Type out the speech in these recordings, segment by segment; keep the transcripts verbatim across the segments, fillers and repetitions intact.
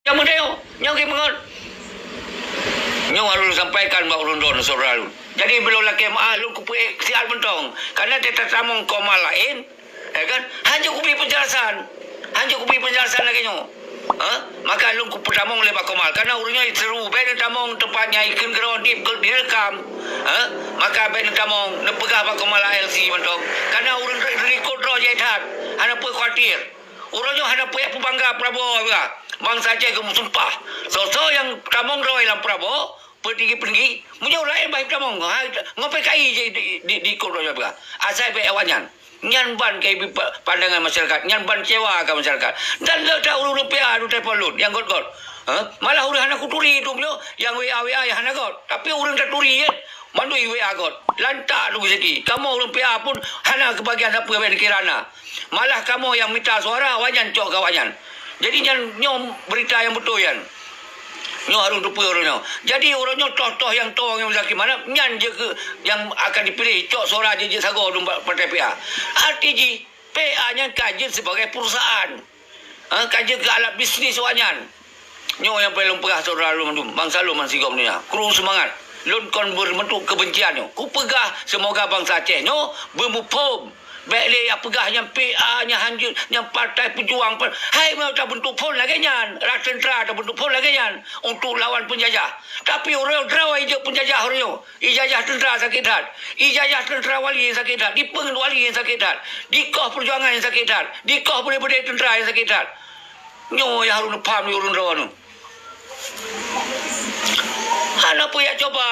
Nyang meudeh, nyang geupeungon. Nyoe harôh lôn sampaikan bak ulôn droeneuh, syedara lôn. Jadi, meulôn lakée meu'ah, lôn kupeue siat mantong. Kareuna teutamong koma laén, ya kan? Hanjeuet kubi peunjelasan. Hanjeuet kubi peunjelasan lagée nyoe. Ha? Maka lôn kupeutamong lé Bak Komal. Kareuna ureuëng nyoe seuru, bék neutamong teumpat nyang ikheun keudroe di, direkam. Ha? Maka bék neutamong, neupeugah Bak Komal L C mantong. Kareuna ureuëng re-, reukot droe jai that. Hana peue khawatir. Uroe nyoe hana peue peubangga Prabowo, ya. Bansa Aceh geumeusumpah. Soe-soe nyang tamong droe lam Prabowo, peutinggi-peutinggi, meunyoe laén bah tamong, hai, ngon P K I je di, di, di, di, di, asai bék awaknyan. Nyan ban keu ibi pa-, pandangan masyarakat, nyan ban keucewa ka masyarakat. Dan le that ureuëng-ureuëng P A tu telepon lôn, nyang göt-göt. Ha? Malah ureuëng hana kuturi tu nyoe, nyang W A W A nyang hana göt. Tapi ureuëng taturi, ya, mandum W A göt. Lantak tu siti. Kamoe ureuëng P A pun hana keubagian sapeue bék dikira na. Malah kamoe nyang mita suara, awaknyan cok keu awaknyan. Jadi nyan nyoe beurita nyang beutôi nyan. Nyoe harôh teupeue uroe nyoe. Jadi uroe nyoe toh-toh nyang toe ngon Zaki Manaf, nyan jeuet keu nyang akan dipiléh, cok suara jeuet, jeuet sagoe dum bak partai P A. Arti jih, P A nyan ka jeuet sibagai perusahaan. Ha, ka jeuet keu alat bisnis awaknyan. Nyoe nyang paleng lôn peugah syedara lôn mandum, bansa lôn bansigom donya. Kru seumangat. Lôn kon beureubentuk keubencian nyoe. Kupeugah, seumoga bansa Aceh nyoe beumuphom. Bék lé ya peugah nyang P A, nyang hanjeuet, nyang partai peujuang, par-, hai meunyoe tabeuntuk phon lagée nyan, rot teuntra tabeuntuk phon lagée nyan untuk lawan peunjajah. Tapi uroe droe jeuet peunjajah uroe nyoe. Ijajah teuntra sakét that. Ijajah teuntra wali sakét that. Dipeungeut wali sakét that. Dikoh peujuangan sakét that. Dikoh beudé-beudé teuntra sakét that. Nyoe nyang harôh neupham lé ureuëng droeneuh. Hana peue jak cuba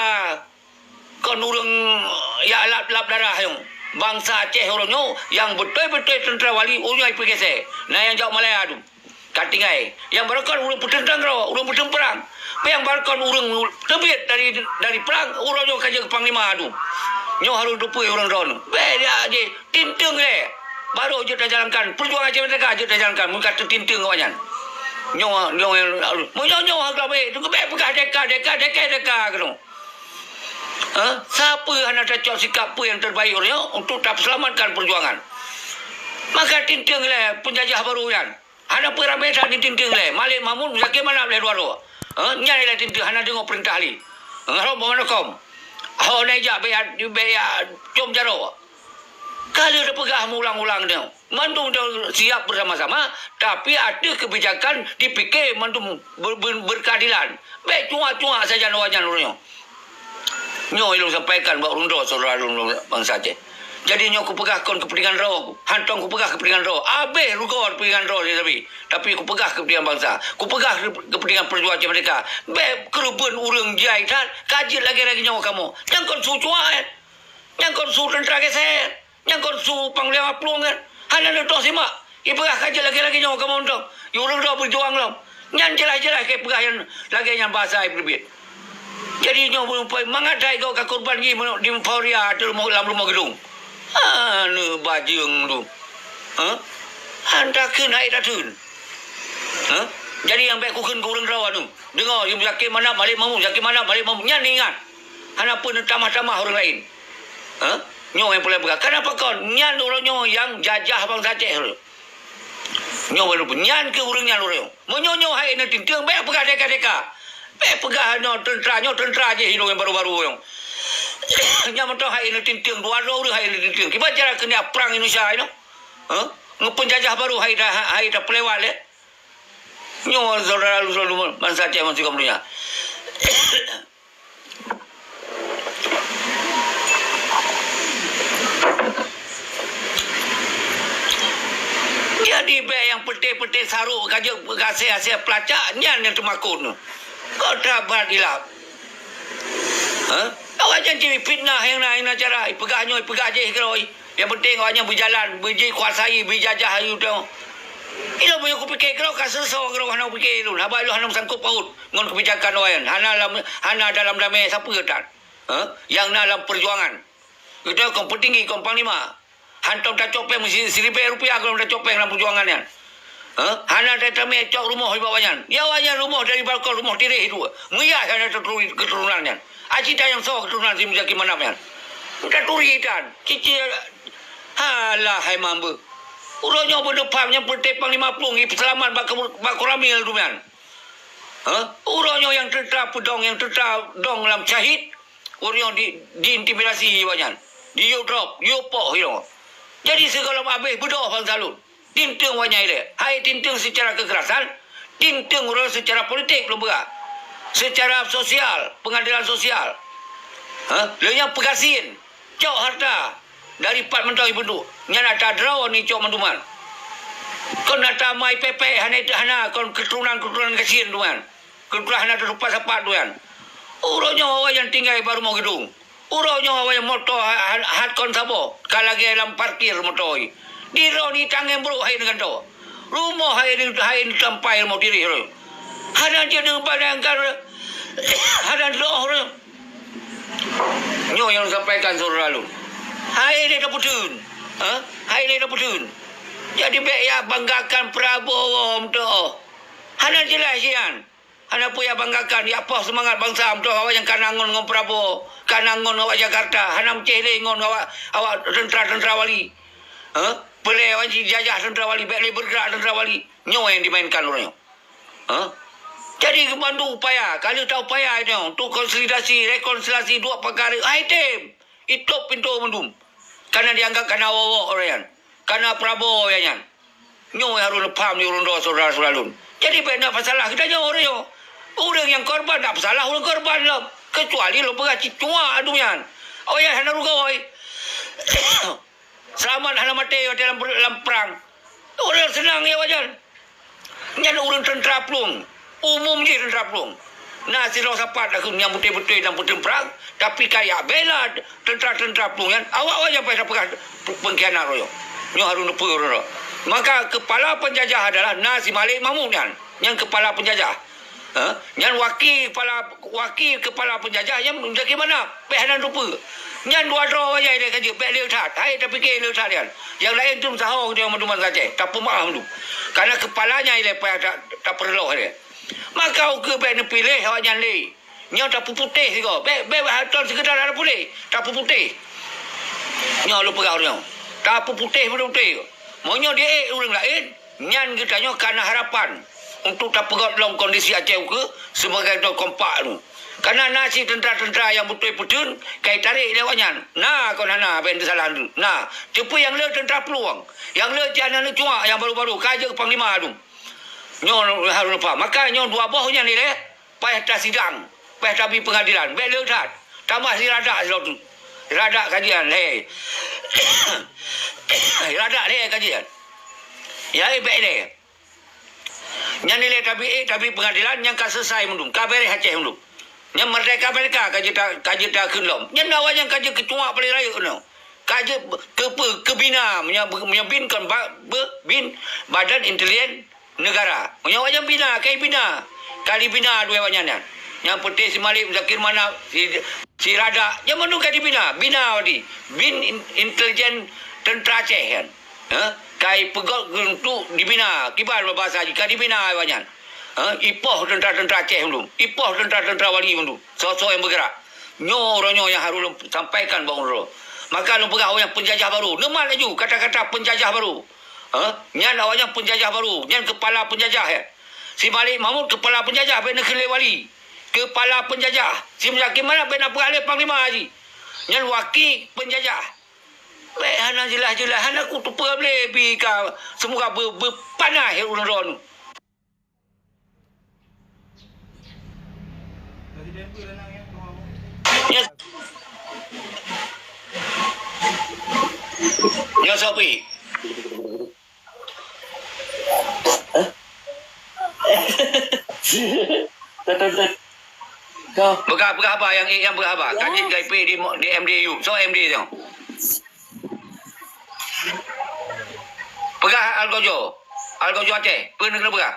kon ureuëng jak lap-lap darah nyoe. Bansa Aceh uroe nyoe nyang beutôi-beutôi teuntra wali ureuëng nyang ipeugeusé. Na nyang jak Malaya tu. Ka tinggai. Nyang barokon ureuëng peuteuntang keudroe, ureuëng peuteuntang prang. Nyang barokon ureuëng teubiet dari, dari prang, uroe nyoe ka jeuet keu panglima tu. Nyoe harôh teupeue ureuëng droeneuh. Bék jak jih tinteung lé. Barô jeuet tajalankan. Peujuangan Aceh Merdeka jeuet tajalankan. Meuka teutinteung awaknyan. Nyoe, nyoe, meunyoe nyoe harôh bék. Teungku bék peugah deka, deka, deka, deka keudroe. Ha? Sapeue hana tacok sikap peue nyang terbaik uroe nyoe untuk tapeuseulamatkan peujuangan. Maka tinteung lé peunjajah barô nyan. Hana peue ramé that ditinteung lé Malik Mahmud, Muzakir Manaf lé dua droe. Ha, nyan lé tinteung hana deungoe peurintah lé. Ha, rhom bangon huköm. Ho na ijak bék ya, bék ya com jaroe. Ka lheueh teupeugah meuulang-ulang nyoe. Mandum siap beusama-sama, tapi ateueh keubijakan dipike mandum ber-, ber-, berkeadilan. Bék cuak-cuak sajan awaknyan uroe nyoe. Nyoe ilôn sampaikan bak ureuëng droe syedara lôn bansa Aceh. Jadi nyoe kupeugah kon keupeuntengan droe, hántom kupeugah keupeuntengan droe. Abéh rugoe keupeuntengan droe sabe. Tapi kupeugah keupeuntengan bansa. Kupeugah keupeuntengan peujuang Aceh Merdeka. Bék keureubeuen ureuëng jai that, ka jeuet lagée-lagée nyoe kamoe. Nyang kon su cuak, eh. Nyang kon su teuntra geusé. Nyang kon su panglima plueng nyan hana neutoh simak. Ipeugah ka jeuet lagée-lagée nyoe kamoe mantong. Ureuëng droe beujuang lom. Nyan jeulaih-jeulaih ka ipeugah nyan lagée nyan basa ipeuteubiet. Jadi nyoe beureumpoi mangat that gob ka korban jih di Euphoria ateueh rumoh, lam rumoh geudong. Hana bajeueng tu. Ha? Hana takheun hai takheun. Ha? Jadi nyang bék kukheun keu ureuëng droe nyoe. Deungoe, Muzakir Manaf, Malik Mahmud, Muzakir Manaf, Malik Mahmud. Nyan ingat. Hana peue neutamah-tamah ureuëng laén. Ha? Nyoe nyang paleng peugah. Kenapa kon? Nyan uroe nyoe nyang jajah bansa Aceh uroe nyoe. Nyoe uroe nyoe. Nyan keuh ureuëng nyan uroe nyoe. Meunyoe nyoe hai neutinteung, bék peugah deka-deka. Bék peugah nyoe teuntra, nyoe teuntra jih hidong nyang baru-baru nyoe. Nyan mantong hai neutinteung, dua droe ureuëng hai neutinteung. Kiban cara keuneuk prang Indonesia inoe. Ha? Ngon peunjajah baru hai ta-, hai tapeulewat lé. Nyoe syedara lôn bansa Aceh bansigom donya. Jadi bék nyang peuté-peuté sarok ka jeuet geuhasé-hasé peulacak nyan nyang teumakot nyoe. Kok that brat ilap. Ha? Awaknyan cit fitnah nyang na, nyang na cara, ipeugah nyoe, ipeugah jih keudroe. Nyang penting awaknyan beujalan, beujikuasai, beujajah ayue tanyoe. Ilôn meunyoe kupike keudroe ka seuleusoe keudroe hana kupike lôn, haba lôn hana meusangkot paut ngon keubijakan awaknyan. Hana lam, hana dalam damé sapeue that. Ha? Nyang na lam peujuangan. Geutanyoe kon peutinggi, kon panglima. Hántom tacok péng meusi-, siribée rupiah gohlom tacok péng lam peujuangan nyan. Ha? Hana tatamé cok rumoh nibak awaknyan. Ya awaknyan rumoh dari balkon rumoh tiréh itu. Meuhias hana taturi keuturonan nyan. Aci tanyong soe keuturonan si Muzakir Manaf nyan. Taturi tan. Cicil. Halah hai mambeuh. Uroe nyoe beuneupham nyang peuté panglima plueng ipeuseulamat bak, bak Koramil tu nyan. Ha? Uroe nyoe nyang teuntara peudong, nyang teuntara dong lam syahid, uroe nyoe di, diintimidasi awaknyan. Diyue drop, diyue poh, you know. Jadi sigohlom abéh beudôh bansa lôn. Tinteung awaknyan ilée. Hai tinteung seucara keukerasan, tinteung uroe nyoe seucara politik lôn peugah. Seucara sosial, pengadilan sosial. Ha? Lheueh nyan peugasien. Cok harta dari pat mantong ibeudôh. Nyan ata droe ni cok manduman. Kon ata mai pepek hana itu hana kon keuturonan-keuturonan gasien duman. Keuturonan hana teutupat sapat duman. Uroe nyoe awaknyan tinggai bak rumoh geudong. Uroe nyoe awaknyan moto ha-, ha-, hat kon saboh. Ka lagée lam parkir moto i. Di droe ni tangai brok hai ngon to. Rumoh hai ni, hai ni sampai rumoh diri. Hana jeuet deungon pandang ka. Hana loh. Nyoe nyang sampaikan syedara lôn. Hai lé tapeutheun. Ha? Hai lé tapeutheun. Jadi bék ya banggakan Prabowo meutuoh. Hana jeulaih sian. Hana peue ya banggakan. Ya poh seumangat bansa meutuoh awak nyang kana ngon ngon Prabowo. Kana ngon awak Jakarta. Hana meucéh lé ngon awak, awak teuntra-teuntra wali. Ha? Peulée awak jijajah teuntra wali. Bék lé beugrak teuntra wali. Nyoe nyang dimainkan uroe nyoe. Ha? Jadi, keumandu upaya, ka lheueh ta upaya nyoe untuk konsolidasi, rekonsiliasi duek pakar, hai tem, itôb pintoe mandum. Kana dianggap kana woe-woe ureuëng nyan. Kana Prabowo ureuëng nyan. Nyoe harôh neupaham di ureuëng droe syedara-syedara lôn. Jadi, bék na peusalah geutanyoe ureuëng nyoe. Ureuëng nyang korban na peusalah ureuëng korban lom. Keucuali lôn peugah cit cuak adu nyan. Oh ya, hana rugoe. Seulamat hana maté watée lam, lam prang. Ureuëng seunang ya wajan. Nyan ureuëng teuntra plueng. Umum jih teuntra plueng. Na sidroe sapat aku nyang beutôi-beutôi lam peuteun prang, tapi ka jak bela teuntra-teuntra plueng nyan. Awak wajan payah tapeugah pengkhianat royong. Nyoe harôh neupeu roh. Maka kepala penjajah adalah na si Malik Mahmud nyan. Nyan kepala penjajah. Ha? Nyan wakil kepala, wakil kepala penjajah nyan Muzakir Manaf. Bék hana teupeue. Nyan dua droe wajai lé ka jeuet, bék le that. Hai tapike le that nyan. Nyang laén tu meusaho deungon mandum bansa Aceh. Tapeumaaf mandum. Karena kepalanya ilée payah ta-, tapeureuloh ilée. Maka ukeue bék neupiléh awaknyan lé. Nyoe tapeuputéh sigoe. Bék, bék, bék ton sekedar hana puléh. Tapeuputéh. Nyoe lôn peugah ureuëng nyoe. Tapeuputéh beutôi-beutôi. Meunyoe di ék ureuëng laén, nyan geutanyoe kana harapan untuk tapeugét lom kondisi Aceh ukeue sebagai droe kompak tu. Kana na cit teuntra-teuntra nyang beutôi peuteun ka jitarek lé awaknyan. Na kon hana, bék teusalah tu. Na, teupeu nyang le teuntra plueng, nyang le cit hana neucuak nyang barô-barô ka jeuet keu panglima tu. Nyoe harôh neupaham. Maka nyoe dua boh nyan ilée. Payah tasidang, payah tabi peungadilan. Bék le that. Tamah si Radak sidroe tu. Radak kajian, hei. Radak lé kajian. Ya, eh, bék lé. Nyan ilée tabi, eh, tabi peungadilan nyang ka selesai mandum. Ka beres Aceh mandum. Nyan merdeka-merdeka ka jeuet ta-, ka jeuet takheun lom. Nyan awaknyan ka jeuet keucuak paleng rayeuk nyoe. Ka jeuet keupeue, keubina, meunyoe, meunyoe bin kon ba-, be-, bin Badan Intelijen Negara. Meunyoe awaknyan bina, ka jibina. Ka jibina dua awaknyan nyan. Nyang peunteng si Malik, Muzakir Manaf, si, si Radak. Nyan mandum ka jibina. Bina awaknyan. Bin in-, intelijen teuntra Aceh nyan. Ha? Ka jipeugét untuk dibina. Kiban bahasa jih, ka jibina awaknyan. Ha? Ipoh teuntra-teuntra Aceh mandum. Ipoh teuntra-teuntra wali mandum. Soe-soe nyang beugerak. Nyoe uroe nyoe nyang harôh lôn sampaikan bak uroe. Maka lôn peugah awaknyan peunjajah barô. Neumat laju kata-kata peunjajah barô. Ha? Nyan awaknyan peunjajah barô. Nyan keupala peunjajah, eh. Si Malik Mahmud keupala peunjajah, bék neukheun lé wali. Keupala peunjajah. Si Muzakir Manaf bék na peugah lé panglima jih. Nyan waki peunjajah. Bék hana jeulaih-jeulaih, hana kuteupeue lé bi ka semoga be-, beupanaih ureuëng droeneuh. Ya. Ya, Sopi. Peugah, peugah haba nyang, nyang peugah haba. Ka jeuet ka jipék di, di M D U. Soe M D nyoe? Peugah Algojo. Algojo Aceh. Peue keuneuk peugah?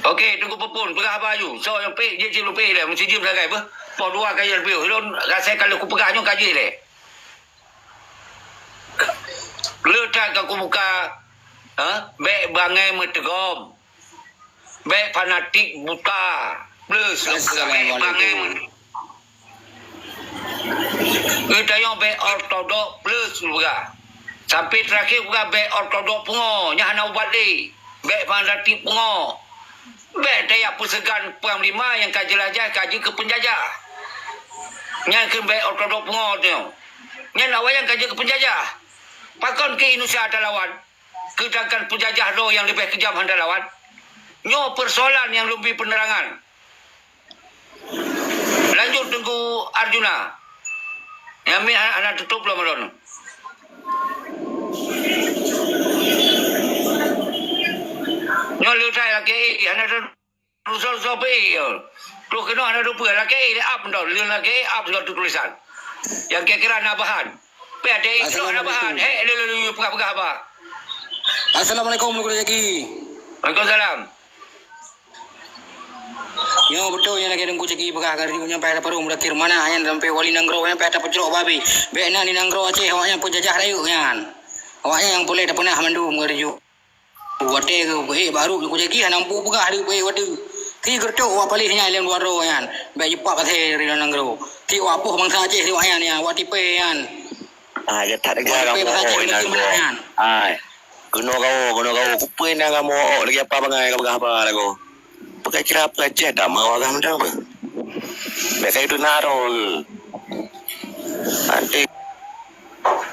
Oke, Teungku Peupun, peugah haba laju. Soe nyang pék, jeuet cit lôn pék lé, meusti jeuem sagai beuh. Poh dua ka jeuet lôn pék. Ulôn rasa ka lheueh kupeugah nyoe ka jeuet lé. Le that ka kubuka, ha? Bék bangai meuteugom. Bék fanatik buta. Plus, lôn peugah bék bangai meuteugom. Geutanyoe bék ortodok plus peugah. Sampai terakhir peugah bék ortodok pungo, nyan hana ubat lé. Bék fanatik pungo. Bék tajak peuseugan Panglima nyang ka jeulaih-jeulaih ka jeuet keu peunjajah. Nyan keuh bék ortodok pungo tanyoe. Nyan awaknyan ka jeuet keu peunjajah. Pakon keu Indonesia talawan? Keudangkan peunjajah droe nyang leubeh keujam hana lawan. Nyoe peusoalan nyang lôn bri peunerangan. Lanjut Teungku Arjuna. Nyang mi hana, hana tutup lom ulôn. Nyoe leutai lakée hana tutup. Rusa-rusa peuék, yo. Troh keunoe hana teupeue, lakée lé ap mantong, lé lakée ap sigoe tulisan. Nyang kira-kira na bahan. Pih até ih troh hana bahan. Assalamualaikum. Hék, lé, lé, lé, peugah-peugah haba. Assalamualaikum, Teungku Zaki. Waalaikumsalam. Nyoe beutôi nyang lagée Teungku Zaki peugah, ka ribu nyang payah taparong, mudakir manah nyan sampai wali nanggroe nyan payah tapeucrok babi. Bék na di nanggroe Aceh, awaknyan peujajah rayeuk nyan. Awaknyan nyang puléh tapeunah mandum, ka ribu. Watée geuh peuék barô Teungku Zaki hana mampu peugah lé peuék watée. Ki geureutok wak paléh nyan lom dua droe nyan. Bék jipap asai di nanggroe. Ki wak poh bansa Aceh di wak nyan, nyan, wak tipée nyan. Ah, ya that dega kamu oi nanggroe. Ai. Keunoe kawoe, keunoe kawoe. Kupeue na kamoe ôk lagée apa bangai ka peugah haba lagoe. Peugah kira peugah jeh dak mau agam dak apa. Bék kai tu naro. Nanti.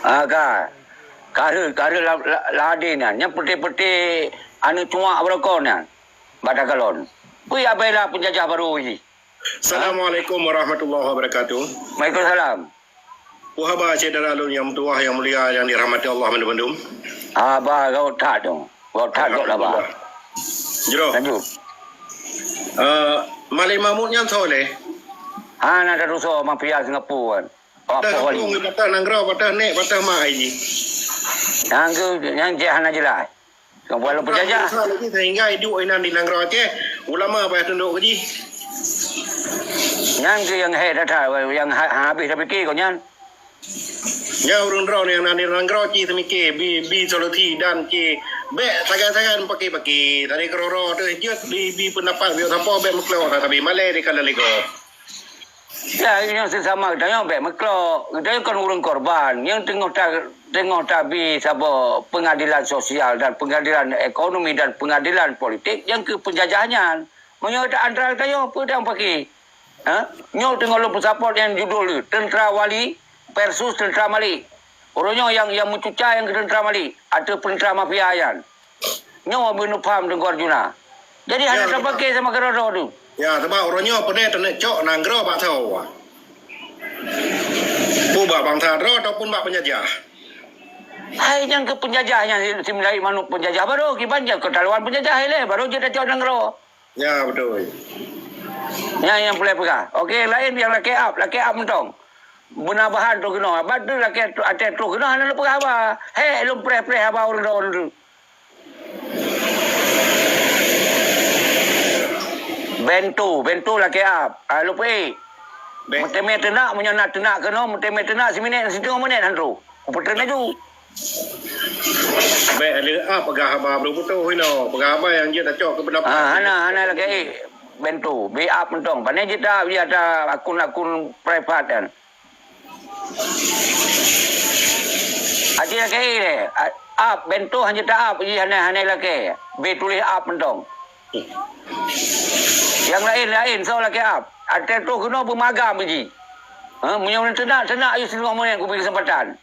Ah, ka. Ka rhot, ka rhot la, la, lade nyan. Nyan peuté-peuté aneuk cuak beurokon nyan. Bak takalon. Peue ya bela peunjajah barô jih? Assalamualaikum warahmatullahi wabarakatuh. Waalaikumsalam. Peue haba syedara lôn nyang meutuwah, nyang mulia, nyang dirahmati Allah mandum-mandum? Haba gawat that tu. Gawat that gawat haba. Alhamdulillah. Jroh. Lanjut. Eh, Malém Mahmud nyan soe lé? Hana tatusoe mafia Singapura kan. Patah kampung, patah nanggroe, patah nek, patah mak ai jih. Nyang ke, nyang cit hana jeulaih. Kang buat lôn peujajah. Sehingga iduek inan di nanggroe Aceh, ulama payah tundok keu jih. Nyan ke nyang hé that-that, nyang ha-, habéh tapike kon nyan. Nyan ureuëng droe nyang na di nanggroe cit teumike, bi, bi solusi dan cit bék sagai-sagai meupaké-paké. Tadi keuroro teuh jeuet bi, bi peundapat bi sapo bék meuklok, tapi malée di kala lego. Ya, nyoe sisama geutanyoe bék meuklok. Geutanyoe kon ureuëng korban. Nyang teungoh ta-, teungoh tabi saboh pengadilan sosial dan pengadilan ekonomi dan pengadilan politik nyang keu peunjajah nyan. Meunyoe ta-, antara geutanyoe peue nyang pake? Ha? Nyoe teungoh lôn peusapot nyang judul Teuntra Wali versus Teuntra Malik. Uroe nyoe nyang, nyang meucuca nyang keu Teuntra Malik ateueh Teuntra Mafia nyan. Nyoe beuneupham Teungku Arjuna. Jadi hana tapake sama keudroe-droe tu. Ya, sabab uroe nyoe peudeh taneuk cok nanggroe bak soe. Peue bak bansa droe ataupun bak peunjajah? Hai nyang keu peunjajah nyan si, si meulayi manok peunjajah baru kiban nyan keu talawan peunjajah ilée baru jeuet tacok nanggroe. Ya, beutôi. Nyan nyang peureulée peugah. Oke, laén nyang lakée ap, lakée ap mantong. Beuna bahan troh keunoe. Bak tu lakée ateueh troh keunoe hana lôn peugah haba. Hék lôn preh-preh haba ureuëng droe tu. Bento, bento lakée ap. Ah, lupeuék. Meuteumé teunak, meunyoe na teunak keunoe, meuteumé teunak siminét, siteungoh minét han troh. Kupeutrön laju. Bék lé ap peugah haba brok putôh inoe. Peugah haba nyang jeuet tacok keu peundapat. Ah, hana, hana lakée ék. Bento, bi ap mantong. Pane jeuet ta, bi ata akun-akun privat kan. Aci lakée lé, a-, ap, bento hanjeuet ta-ap jih hana, hana lakée. Bé tuléh ap mantong. Nyang laén-laén soe lakée ap. Até troh keunoe beumagam jih. Ha, meunyoe teunak, teunak ayue singoh meunan kubi keuseumpatan.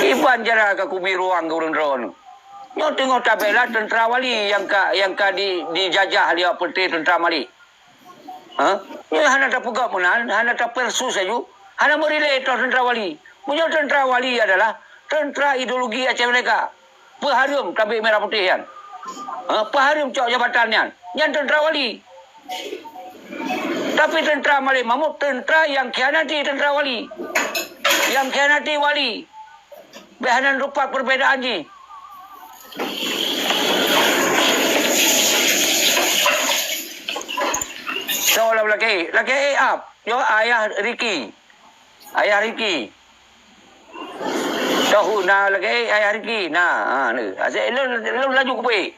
Kiban cara ka kubi ruang keu ureuëng droe. Nyoe teungoh tabela teuntra wali nyang ka, nyang ka di, dijajah lé peuté teuntra Malik. Ha? Nyoe hana tapeugah meunan, hana tapeursus laju, hana meurilée toh teuntra wali. Meunyoe teuntra wali adalah teuntra ideologi Aceh Merdeka, peuhareuem tabek merah putéh nyan. Ha? Peuhareuem cok jabatan nyan. Nyan teuntra wali. Tapi teuntra Malik Mahmud, teuntra nyang khianati teuntra wali. Nyang khianati wali. Bék hana rupat perbedaan jih. Soe lam lakée? Lakée ap. Yo, ayah Ricky. Ayah Ricky. Toh na lakée ayah Ricky. Nah, ha, ni. Asyik lôn, lôn laju kupeuék.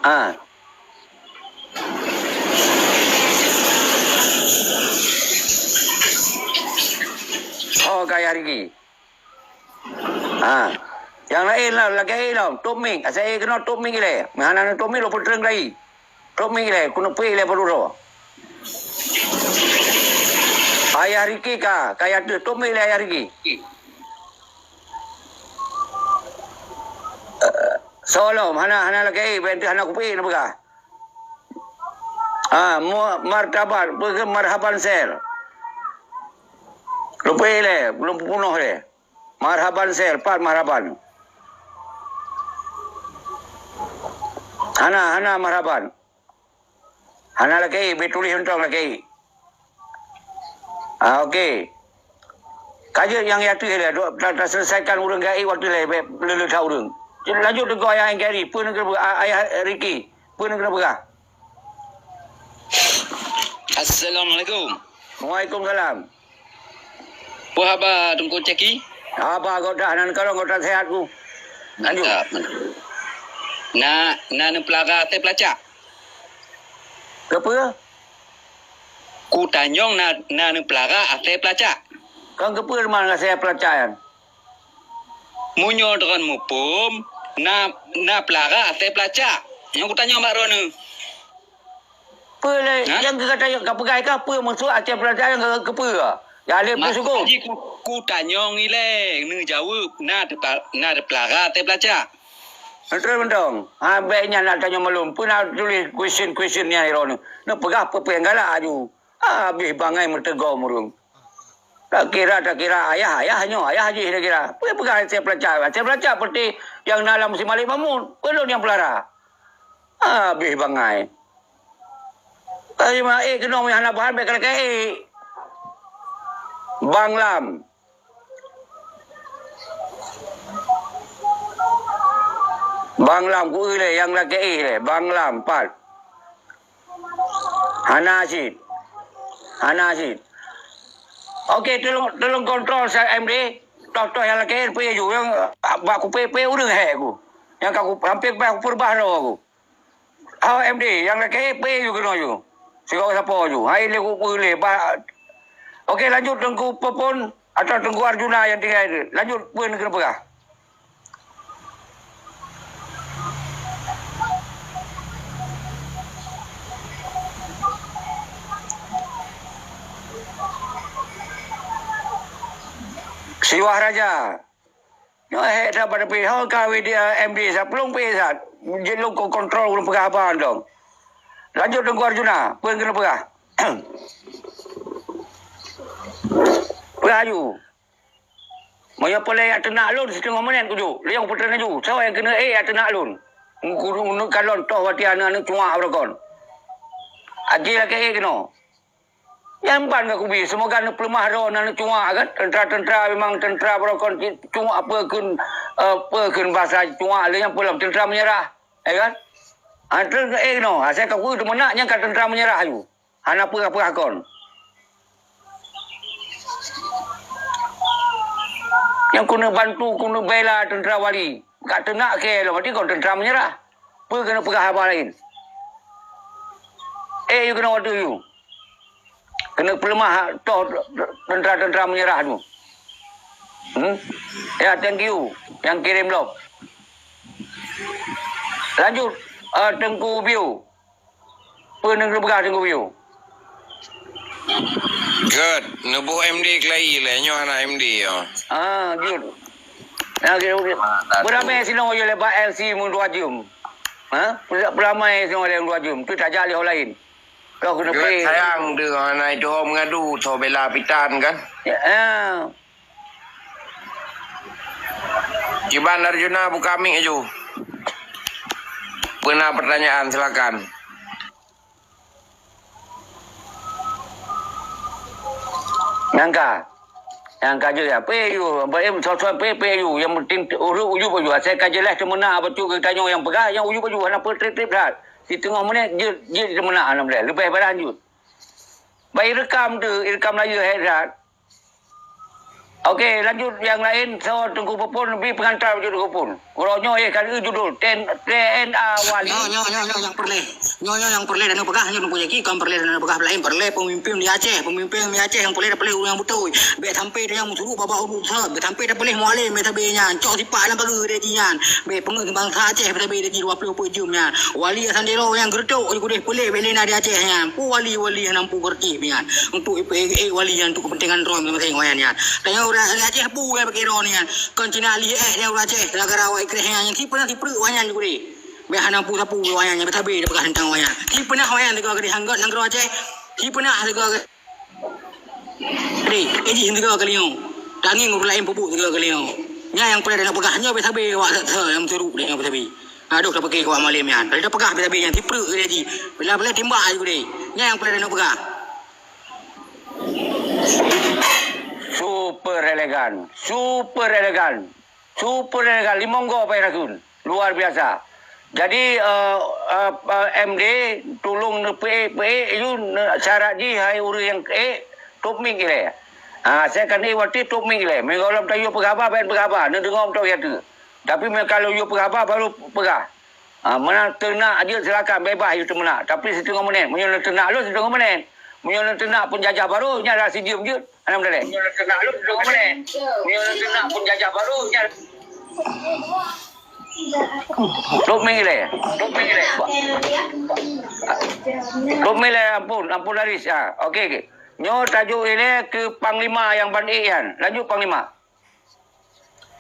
Ha. Riki. Ha. Nyang laén lah, lagèe lom, top mic. Asai keunoe top mic ilèe. Meuhana top mic lôn peutrön lagi. Top mic ilèe, keuneuk peuék ilèe padub droe. Ayah Riki ka, ka ya teuh top mic ilèe Ayah Riki. Eh, soe lom, hana, hana lagèe, bèk teuh hana kupeuék neupeugah. Ah, mu-, martabat, peue keu marhaban sel. Lôn peuék lé, lôn peupunoh lé. Marhaban sel, pat marhaban. Hana, hana marhaban. Hana lakèe, bèk tuléh mantong lakèe. Ah, okey. Ka jeuet nyang ya teuh lé, dok ta-, taseuleusaikan ureueng gaéb watèe lé, bèk le-le that ureueng. Lanjut teungku ayah N K R I, peue neukeuneuk peugah, a-, ayah Riki, peue neukeuneuk peugah? Assalamualaikum. Waalaikumsalam. Peue haba Teungku Caki? Haba gota nan kalon gota sehat ku. Lanjut. Mantap, mantap. Na, na neupeulara até peulacak? Keupeue? Kutanyong na, na neupeulara até peulacak. Kon keupeue teuma até peulacak nyan? Meunyoe droen muphom, na, na peulara até peulacak. Nyang kutanyong bak droeneuh. Peue lé, ha? Nyang gata ka peugah ka peue maksud até peulacak nyan keupeue? Ya lé peue sukon. Maksud jih ku, kutanyong ilèe, neujaweueb, na teupa-, na teupelara até peulacak. Beutôi mantong. Ha, bèk nyan na tanyong malum. Peue na tuléh question-question nyan droeneuh. Neupeugah peue-peue nyang galak aju. Habéh bangai meuteugom ureueng. Tak kira, tak kira ayah, ayah nyoe, ayah jih tak kira. Peue peugah até peulacak? Até peulacak peuti nyang na lam si Malik Mahmud. Peue lôn nyang peulara? Habéh bangai. Tapi ma ék keunoe hana bahan bèk ka lakèe ék. Bang Lam. Bang Lam, ku lé nyang lakèe lé, Bang Lam, pat. Hana cit. Hana cit. Okey, tolong, tolong kontrol sa M D. Toh-toh nyang lakèe peue ju, nyang bak kupeu-peu ureueng hai ku. Nyang ka ku, hampir bah kupeurubah droe ku. Hao M D, nyang lakèe peue ju keunoe ju. Sigoe sapo ju. Hai lé ku peue lé, bah. Okey, lanjut Teungku Popon atau Teungku Arjuna nyang tinggai tu. Lanjut peue neukeuneuk peugah. Siwah Raja. Nyoe hék that bak teupeu, ho ka W D A M D sa plueng pih that. Jeuet lôn ko-, kontrol ureueng peugah haba dong. Lanjut Teungku Arjuna, peue keuneuk peugah? Peugah aju. Meunyoe peureulèe jak teunak lôn siteungoh minèt kuju, lheuh nyang peutrön laju. Soe nyang keuneuk ék jak teunak lôn? Kudu neuk kalon toh watèe aneuk-aneuk cuak beurokon. Aji lakèe ék keunoe. Nyan ban ka kubi, seumoga neupeuleumah droe na neucuak kan. Teuntra-teuntra memang teuntra beurokon cuak peue kheun, eh, peue kheun basa cuak lé nyang peue lom teuntra meunyeurah, ya kan? Ha, teuntra, eh, no, asai ka kuteumeunak nyan ka teuntra meunyeurah aju. Hana peugah-peugah kon. Nyang keuneuk bantu, keuneuk bela teuntra wali. Ka teunak keu lom, berarti kon teuntra meunyeurah. Peue keuneuk peugah haba laén? Eh, yue keunoe watèe yue. Keuneuk peuleumah toh teuntra-teuntra meunyeurah tu. Hmm? Ya, thank you nyang kirém lom. Lanjut, eh, Teungku Biu. Peue neuk geupeugah Teungku Biu? Gèt, neuboh M D keulayi lé, nyoe hana M D nyoe. Ah, gèt. Nah, gèt, gèt. Ah, tak. Beuramé sinoe lé bak L C meudua jeuem. Ha? Beuramé sinoe lé meudua jeuem. Tu tajak lé ho laén. Kah keuneuk pé. Sayang tu hana itu ho meungadu, tho bela pitan kan? Ya, ah. Kiban Arjuna buka mic aju. Peue na pertanyaan, silakan. Nyang ka. Nyang ka jeuet ya. Pé aju, pé, soe-soe pé, pé aju. Nyang penting ureueng ujub aju. Asai ka jeulaih teumeunak bacut geutanyoe nyang peugah, nyang ujub aju hana peutrép-trép that. Siteungoh minèt jeuet, jeuet teumeunak hana boleh. Leubeh barang jeuet. Bah ireukam tu, ireukam laju hai that. Okey, lanjut nyang laén. So, Teungku Pupun, bri peungantar bak Teungku Pupun. Uroe nyoe, eh, ka lheueh judul, T N, T N A Wali. Nyoe, nyoe, nyoe, nyoe nyang peureulée. Nyoe, nyoe nyang peureulée droeneuh peugah, nyoe Teungku Jacky, kon peureulée droeneuh peugah laén, peureulée peumimpén di Aceh, peumimpén di Aceh nyang peureulée, peureulée ureuëng beutôi. Bèk sampai nyang meusuruk babah ureuëng besar, bèk sampai tapeuléh mualem, bèk sabe nyan. Cok sipak lam pageue lé jih nyan. Bèk peungeuet bansa Aceh bèk sabe lé jih dua ploh peuet jeuem nyan. Wali Hasan Tiro nyang geureutok di keudeh peuléh bèk lé na di Aceh nyan. Peue wali-wali nyang nampu geureuti nyan. Untuk ipe-, eh, wali nyan untuk kepentingan droe maséng-maséng nyan. Tanyoe ureuëng Aceh bu nyang pakai droe nyan. Kon Cina lé eh nyang ureuëng Aceh, gara-gara awak ikreh nyan, nyang sipeuna sipeureuek awak nyan di keudeh. Bèk hana peue-sapeue awak nyan, nyang bèk sabe tapeugah teuntang awak nyan. Sipeuna awak nyan teuka keudeh anggot nanggroe Aceh. Sipeuna teuka keudeh. Jadi, eh, jih teuka kali nyoe. Tangieng ureuëng laén peubuet teuka kali nyoe. Nyan nyang peureulée droeneuh peugah, nyoe bèk sabe awak sa-, sa-, nyang meusuruk deh nyoe bèk sabe. Aduh, tapiké keu awak mualem nyan. Kalau tapeugah bèk sabe nyan, sipeureuek keudeh jih. Bila-bila timbak aja keudeh. Nyan nyang peureulée droeneuh peugah. Super elegan. Super elegan. Super elegan. Limong go pai rakun. Luar biasa. Jadi, eh, eh, eh, M D, tulông neupeuék-peuék, yue ne-, syarat jih hai ureuëng nyang ék, top mic ilée. Ha, saya kan ék waktu top mic ilée. Meunyoe lom tayue peugah haba, ban peugah haba, neudeungoe mantong ya tu. Tapi meunyoe kalau yue peugah haba, baru peugah. Ha, meunan teunak jeuet silakan, bebas yue teumeunak. Tapi siteungoh menit. Meunyoe teunak lôn, siteungoh menit. Meunyoe teunak peunjajah baru, nyan rasa jeuem jeuet. Alhamdulillah. Top mic ilée. Top mic ilée. Top mic ilée, ampôn, ampôn Laris. Ha, okey, okey. Nyoe tajok ilée keu Panglima nyang ban ék nyan. Lanjut, Panglima.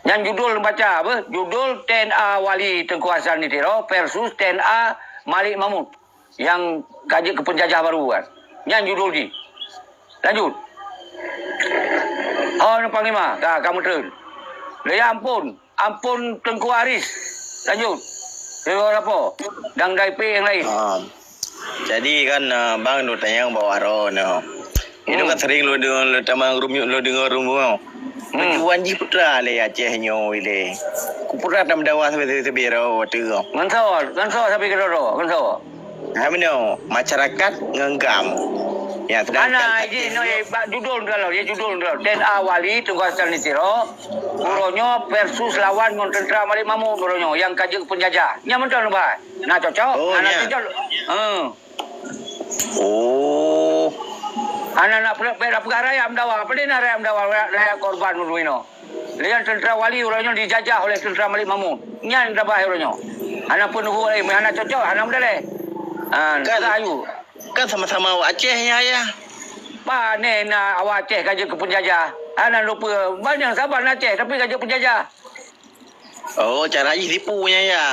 Nyan judul baca apa? Judul T N A Wali Teungku Hasan di Tiro versus T N A Malik Mahmud nyang ka jeuet keu peunjajah baru kan. Nyan judul jih. Lanjut. Ho, Panglima, ka, ka meuteun. Lé ampôn, ampôn Teungku Aris. Lanjut. Teungku apa? Dan dari pihak yang lain. Ah. Jadi kan, ah, bang, duk tanyong bak Waro nyoe. Itu kan sering lo deungoe, lo tamang rumiuk, lo deungoe rumoh. Hmm. Tujuan jih peue teuma lé Aceh nyoe ilée. Ku peue teuma tameudawa sabe-sabe rot tu. Ngon soe, ngon soe sabe keudroe, ngon soe? Hai meunoe, masyarakat ngon GAM. Ya, sedangkan Hana, Aceh iji, no, nyoe eh, bak judul tu lah, ya, judul tu lah. T N A Wali Teungku Hasan di Tiro, uroe nyoe versus lawan ngon tentera Malik Mahmud uroe nyoe nyang ka jeuet peunjajah. Nyan mantong, bah. Na cocok? Oh, hana cocok. Heeh. Oh. Hana nak pe-, pe-, peugah rakyat meudawa. Padahai na rakyat meudawa, rakyat, rakyat korban ureuëng inoe. Lé nyan tentera Wali uroe nyoe dijajah oleh tentera Malik Mahmud. Nyan tabah uroe nyoe. Hana peunuhu laén, hana cocok, hana meudaleh. Ha, kan, peugah ayu. Kan sama-sama awak Aceh nyan, Ayah. Pane na awak Aceh ka jeuet keu peunjajah. Hana lupa, banyak saban Aceh tapi ka jeuet peunjajah. Oh, cara jih tipu nyan, ya.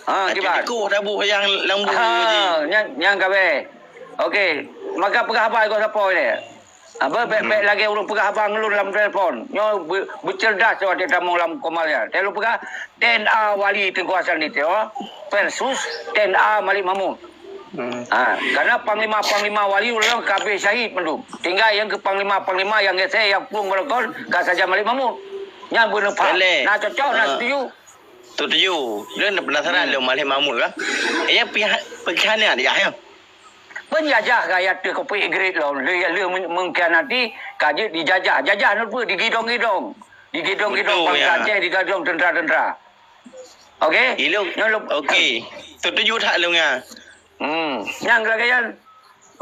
Ha, Aceh kiban. Tiku tabuh yang lambu Ha, jih. Nyan, nyan kabeh. Okey, maka peugah haba iko sapo ni. Apa, bèk, bèk lagèe ureueng peugah haba ngon lôn lam telepon. Nyoe be-, beucerdas watèe tamong lam koma nyan. Teuh lôn peugah, T N A Wali Teungku Hasan di Tiro versus T N A Malik Mahmud. Hmm. Ha, karena panglima-panglima wali ulôn ka abéh syahid mandum. Tinggai nyang keu panglima-panglima nyang gesé nyang plueng balakon ka sajan Malik Mahmud. Nyan beuneupham. Boleh. Na cocok, na Ha. setuju. Setuju. Lôn penasaran Hmm. lôn Malik Mahmud ka. Nyang pihak pengkhianat ya, ya. Penjajah ka ya teuh kopek grade lom. Lé, lé men-, mengkhianati ka jeuet dijajah. Jajah nyoe peue? Digidong-gidong. Digidong-gidong Betul, bangsa ya. Aceh, digidong tentera-tentera. Okey? Ilung. Nyoe lom. Okey. Setuju that lôn ya. Hmm. Nyang lagèe nyan,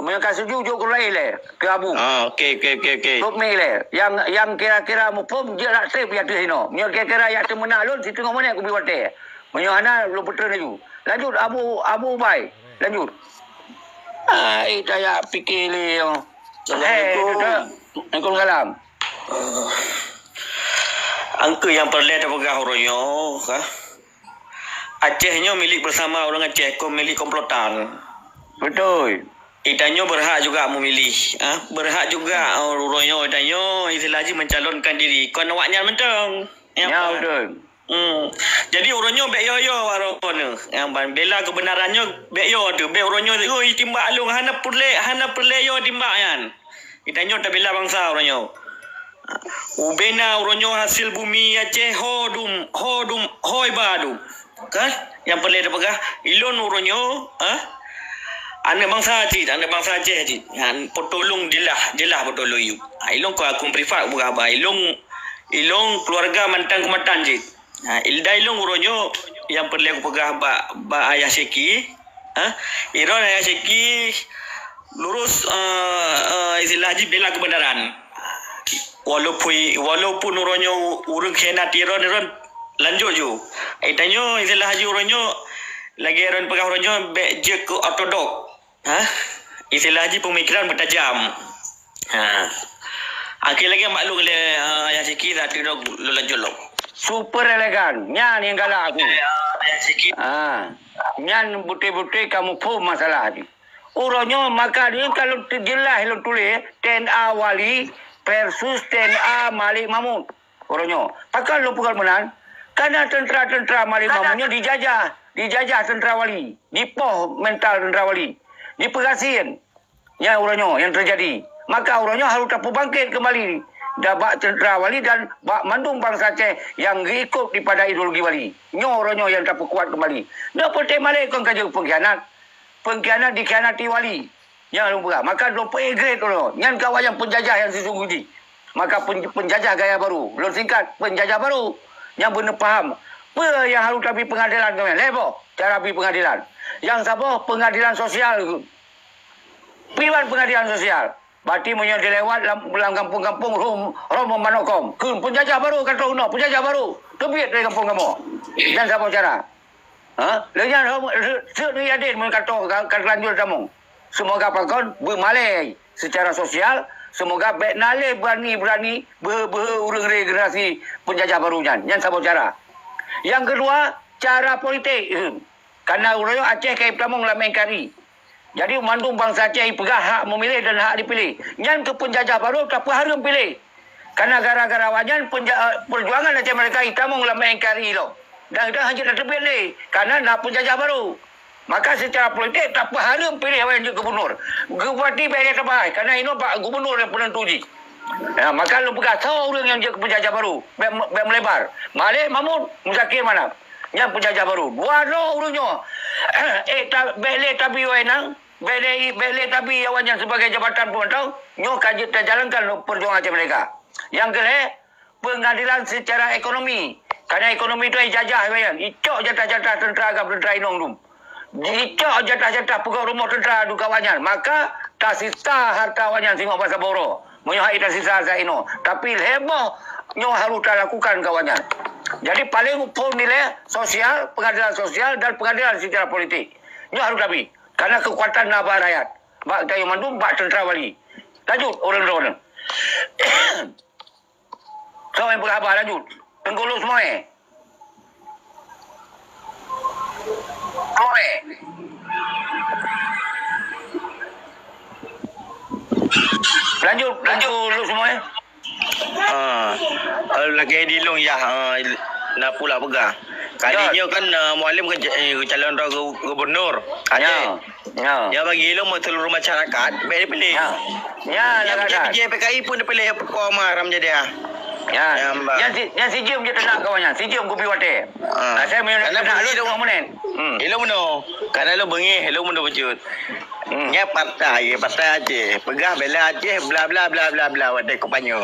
meunyoe ka setuju, jok keu laén lé, keu Abu. Ah, okey, okey, okey, okey. Top mic lé. Nyang, nyang kira-kira muphom, jeuet rak trép ya teuh inoe. Meunyoe kira-kira ya teuh meunan lôn, siteungoh menit kubri watèe. Meunyoe hana, lôn peutreun laju. Lanjut, Abu, Abu Ubai. Lanjut. Ah, eh, taya pikir lé nyoe. Eh, Assalamualaikum. Tuan. Waalaikumsalam. Angkeu nyang peureulèe tapeugah uroe nyoe, ka? Aceh nyoe milik bersama ureueng Aceh, kon milik komplotan. Betul. Geutanyoe berhak juga memilih, ah, berhak juga, oh, uroe nyoe geutanyoe istilah jih mencalonkan diri, kon awak nyan mantong. Ya, betul. Hmm. Jadi uroe nyoe bèk yo-yo waro nyoe. Nyang ban bela kebenaran nyoe bèk yo tu, bèk uroe nyoe, "Oi, timbak lôn, hana peureulèe, hana peureulèe yo timbak nyan." Geutanyoe tabela bansa uroe nyoe. Ubena uroe nyoe hasil bumi Aceh ho dum, ho dum, ho iba dum. Kan? Nyang peureulèe tapeugah, ilôn uroe nyoe, ha? Aneuk bansa cit, aneuk bansa Aceh cit. Ha, peutulông jeulaih, jeulaih peutulông yub. Ha, ilôn kon akun privat peugah haba. Ilôn Ilong keuluwarga mantang keumatan cit. Ha, ilda ilong uroe nyoe nyang peureulée kupeugah bak, bak Ayah Syeki. Ha, iron Ayah Syeki lurus, eh, eh, istilah jih bela keubeunaran. Walaupun, walaupun uroe nyoe ureuëng khianat iron, iron lanjut ju. Eh, tanyoe istilah jih uroe nyoe lagée iron peugah uroe nyoe bék jeuet keu ortodok. Ha? Istilah jih peumikiran beutajam. Ha. Akhé lagée maklum lé, ha, Ayah Syeki, satu dok lôn lanjut lom. Super elegan. Nyan nyang galak aku. Ya, Ayah Syeki. Ha. Nyan beutôi-beutôi kamoe phom masalah jih. Uroe nyoe maka nyoe kalau teujeulaih lôn tuléh T N A Wali versus T N A Malik Mahmud. Uroe nyoe. Pakon lôn peugah meunan? Karena teuntera-teuntera Malik Mahmud nyoe dijajah, dijajah teuntera Wali, dipoh mental teuntera Wali, dipeugasien. Nyan uroe nyoe nyang teujadi. Maka uroe nyoe harôh tapeubangkét keumbali da-, bak teuntera Wali dan bak mandum bansa Aceh nyang geuikot dipada ideologi Wali. Nyoe uroe nyoe nyang tapeukuat keumbali. Nyoe Putih Malée kon ka jeuet peungkhianat. Peungkhianat dikhianati Wali. Nyang lôn peugah. Maka lôn peuék grade uroe nyoe. Nyan keu awaknyan peunjajah nyang sisunggoh jih. Maka pen-, peunjajah gaya baru. Lôn singkat, peunjajah baru. Nyang beuneuh paham. Peue nyang harôh tabi peungadelan keu nyan? Lhée boh cara bi peungadelan. Nyang saboh peungadelan sosial. Piwan peungadelan sosial. Berarti meunyoe dilewat lam, lam gampông-gampông rom, rom meumanokom. Kheun peunjajah baru ka troh unoe, peunjajah baru. Teubiet dari gampông kamoe. Dan saboh cara. Ha? Lheueh nyan, seuk neuh aden meunyoe ka troh ka, ka teulanjur tamong. Seumoga pakon beumalée seucara sosial, seumoga bék na lé beurani-beurani beuhe-beuhe ureuëng regenerasi peunjajah baru nyan. Nyan saboh cara. Nyang keudua, cara politik. Karena uroe nyoe Aceh ka ipeutamong lam N K R I. Jadi, mandum bansa Aceh ipeugah hak meumiléh dan hak dipiléh. Nyan keu peunjajah baru tapeuhareuem piléh. Karena gara-gara awaknyan penja-, peujuangan Aceh Merdeka itamong lam N K R I lom. Dan, dan hana jeuet tateubiet lé, karena na peunjajah baru. Maka, secara politik tapeuhareuem piléh awaknyan jeuet gubunur. Geubuati bék lé tabai, karena inoe bak gubunur nyang peunentu jih. Ya, maka lôn peugah, soe ureuëng nyang jeuet keu peunjajah baru, bék, bék meulebar. Malée Mahmud, Muzakir Manaf. Nyan peunjajah baru. Dua droe ureuëng nyoe. Eh, ta-, bék lé tabi wainang, bék lé, bék lé tabi awaknyan sibagai jabatan peumantong, nyoe ka jeuet tajalankan lé peujuangan Aceh Merdeka. Nyang keulhée, peungadelan seucara ekonomi. Karena ekonomi tu ijajah awaknyan, icok jatah-jatah teuntera agam teuntera inong dum. Jicok jatah-jatah peugöt rumoh teuntera dum keu awaknyan, maka tasita hareuta awaknyan singoh bak saboh uroe. Meunyoe hana tasita saat inoe, tapi lhée boh nyoe harôh talakukan keu awaknyan. Jadi, paleng phon nilai sosial, peungadelan sosial dan peungadelan seucara politik. Nyoe harôh tabi, karena keukuatan na bak rakyat, bak gayuh mandum, bak teuntera Wali. Lanjut, ureuëng droeneuh. Soe nyang peugah haba lanjut? Teungku Luk Sumoe. Sumoe. Lanjut, lanjut Luk Sumoe. Ah, eh, lagée di lôn yah, ah, na pula peugah. Kali nyoe kan, ah, Mualem ke, eh, calon droe gu-, gubernur Aceh. Ya. Ya. Ya, bagi lôn, seluruh masyarakat bék dipiléh. Ya. Ya, ya, lagak. P J P K I pun dipiléh, Koma Ramjadi. Ya. Ya, mbak. Nyan si, nyan si Jim je teunak kawan nyan. Si Jim kupi watée. Ah. Asai meunyoe teunak lôn, lôn menit. Hmm. Ilong meunoe. Karena lôn beungéh, ilong meunoe bacut. Hmm. Nyan partai, partai Aceh. Peugah bela Aceh, bla, bla, bla, bla, bla, watée kampanye.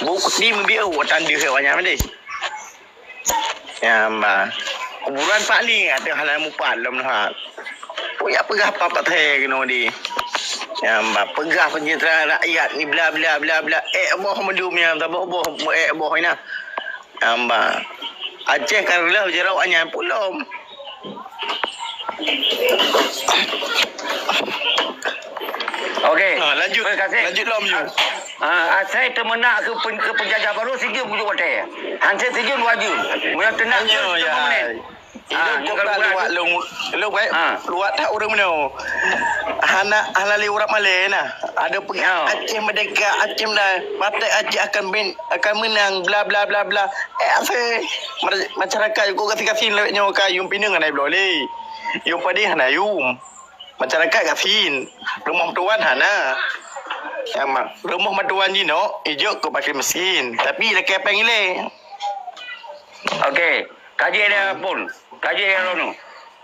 Bukti meubieu, watée deuh awaknyan deh. Ya, mbak. Kuburan Pak Lee ateueh hana mupat lom neuhat. Peue jak peugah papat he keunoe di. Ya, mbak. Peugah peunseujahteraan rakyat ni bla, bla, bla, bla. Ék boh meudum nyang saboh boh, ék boh ina. Ya, mbak. Aceh ka reuloh jaroe awaknyan pulom. Okey. Ha, lanjut. Terima kasih. Lanjut lom, Yu. Ah, asai teumeunak keu pen-, keu peunjajah baru, si Jim ujoe watée. Hansé si Jim dua Jim. Meunyoe teunak Jim, ya, teumeunak menit. Ah, luwat, luwat, luwat, luwat, luwat that ureuëng meunoe. Hana, hana lé urat malée na. Ada peugah Aceh merdeka, Aceh merdeka. Partai Aceh akan ben-, akan menang, bla, bla, bla, bla. Eh, asai. Mer-, masyarakat kok gasien-gasien lawét nyoe ka yum pineung hana bloe lé. Yum padeh hana yum. Masyarakat gasien, rumoh meutuan hana. Rumoh meutuan jinoe ijok keu pakai mesin, tapi lakée péng ilée. Okey, kaji dia pun, kaji dia lalu.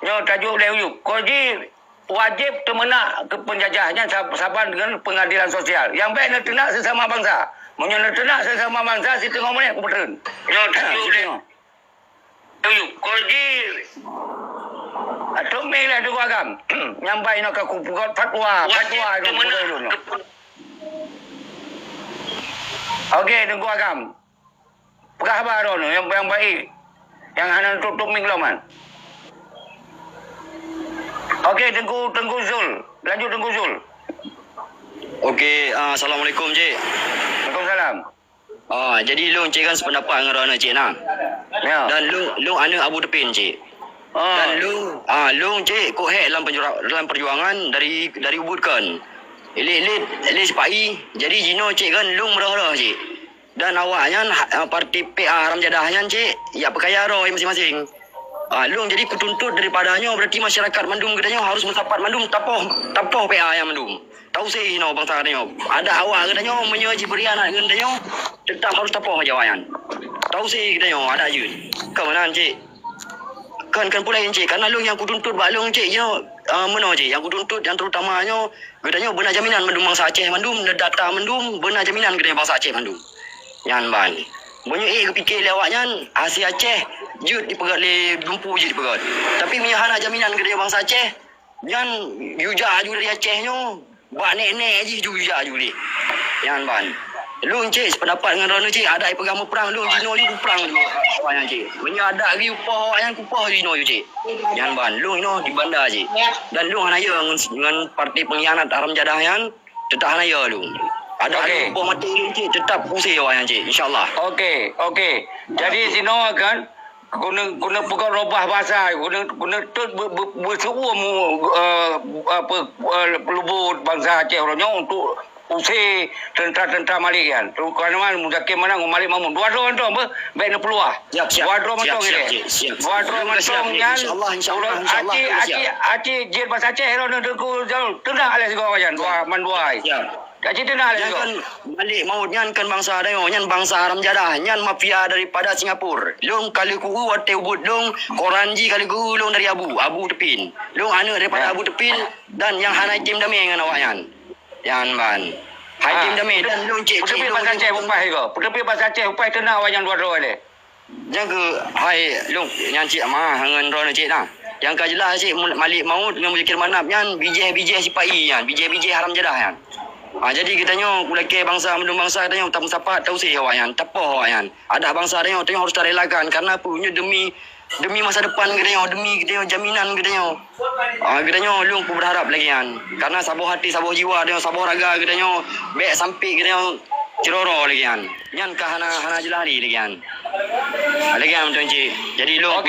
Nyoe tajuk dia ujuk. Koji wajéb teumeunak keu peunjajah nyan sab-, saban deungon peungadelan sosial. Nyang bék neuteunak sesama bansa. Meunyoe neuteunak sesama bansa, siteungoh menit kupeutrön. Nyoe, ha, tajuk deh. Siteungoh. Tajuk. Kok ji. Atom meh lah Teungku Agam. Nyampai inoe ka kupeugot fatwa. Wajib fatwa itu teumeunak. Okey, Teungku Agam. Peugah haba droeneuh nyang, nyang baik, nyang hana tutup mik lom nyan. Okey, Teungku, Teungku Zul. Lanjut, Teungku Zul. Okey, ah, assalamualaikum, Cik. Waalaikumsalam. Ah, jadi lôn, Cik, kan sependapat ngon droeneuh, Cik, nah. Ya. Dan lôn, lôn aneuk Abu Tepin, Cik. Ah. Dan lôn, ah, lôn, Cik, kok hék lam penjura-, lam perjuangan dari, dari ubit kon. Lé, lé, lé sipa-i, jadi jinoe, Cik, kan lôn meurôh-rôh, Cik. Dan awaknyan, ha-, parti P A haram jadah nyan, Cik, jak peukaya droe maséng-maséng. Ah, lôn jadi kutuntut daripada nyoe, berarti masyarakat mandum geutanyoe harus meusapat mandum tapoh, tapoh P A nyan mandum. Tausé inoe bansa geutanyoe. Adak awak geutanyoe meunyoe jibri aneuk ngon geutanyoe, teutap harus tapoh awaknyan. Tausé geutanyoe adak jeuet. Ka meunan, Cik. Kan, kan pula, Cik. Karena lôn nyang kutuntut bak lôn, Cik, nyoe, ah, meunoe, Cik. Nyang kutuntut, nyang terutama nyoe, geutanyoe beuna jaminan mandum bansa Aceh mandum, neudata mandum, beuna jaminan geutanyoe bansa Aceh mandum. Nyan ban. Meunyoe ék geupike lé awaknyan, hase Aceh jeuet dipeugét lé dumpeue jeuet dipeugét. Tapi meunyoe hana jaminan geutanyoe bansa Aceh, nyan yue jak aju dari Aceh nyoe, bak nek-nek jih ju jak aju lé. Nyan ban. Lôn, Cik, sependapat ngon droeneuh, Cik, adak ipeugah meuprang, lôn jinoe ju kuprang ju awaknyan, Cik. Meunyoe adak geupoh awaknyan, kupoh jinoe ju, Cik. Nyan ban, lôn inoe di Banda, Cik. Dan lôn hana yö ngon, ngon parti pengkhianat haram jadah nyan, teutap hana yö lôn. Adak lôn poh maté lôn, Cik, teutap kusé awaknyan, Cik, insya Allah. Okey, okey. Jadi sinoe kan, keuneuk, keuneuk peugah robah basa, keuneuk, keuneuk tot be-, be-, beuseuuem, eh, apa, eh, lubot bansa Aceh uroe nyoe untuk use teuntara-teuntara Malik nyan. Teungku Anwar, Muzakir Manaf ngon Malik Mahmud. Dua droe mantong beh, bèk neupeuluah. Siap, siap. Dua droe mantong ilèe. Siap, siap, siap. Dua droe mantong nyan. Insya Allah, insya Allah, insya Allah. Aci, aci, aci jeuet basa Aceh droeneuh Teungku Zul. Teunak lé sigoe nyan. Dua, mandua. Siap. Aci teunak lé sigoe. Nyan kan Malik Mahmud nyan kan bansa tanyoe, nyan bansa haram jadah, nyan mafia daripada Singapura. Lôn ka lheueh kueu watèe ubit lôn, koran jih ka lheueh kueu lôn dari Abu, Abu Tepin. Lôn aneuk daripada Abu Tepin dan nyang hana item damé ngon awaknyan. Nyan ban. Hai tim damé dan lôn cek-cek lôn. Peuteupi basa Aceh upai ko. Peuteupi basa Aceh upai teunak awaknyan dua droe lé. Nyang keu hai lôn nyan cek ma ngon droeneuh cek na. Nyang ka jeulaih cek Malik Maut ngon Muzakir Manaf nyan bijéh-bijéh sipa-i nyan, bijéh-bijéh haram jadah nyan. Ha, jadi geutanyoe ulakée bansa mandum bansa geutanyoe tameusapat tausé awaknyan, tapoh awaknyan. Adak bansa tanyoe, tanyoe harôh tarelakan karna peue? Nyoe demi demi masa depan geutanyoe, demi geutanyoe jaminan geutanyoe. Ah, geutanyoe lôn peubeurharap lagée nyan. Karna saboh até, saboh jiwa geutanyoe, saboh raga geutanyoe, bék sampoe geutanyoe ceuroro lagée nyan. Nyan ka hana, hana jeulaih lé lagée nyan. Ah, lagée nyan mantong cit. Jadi lôn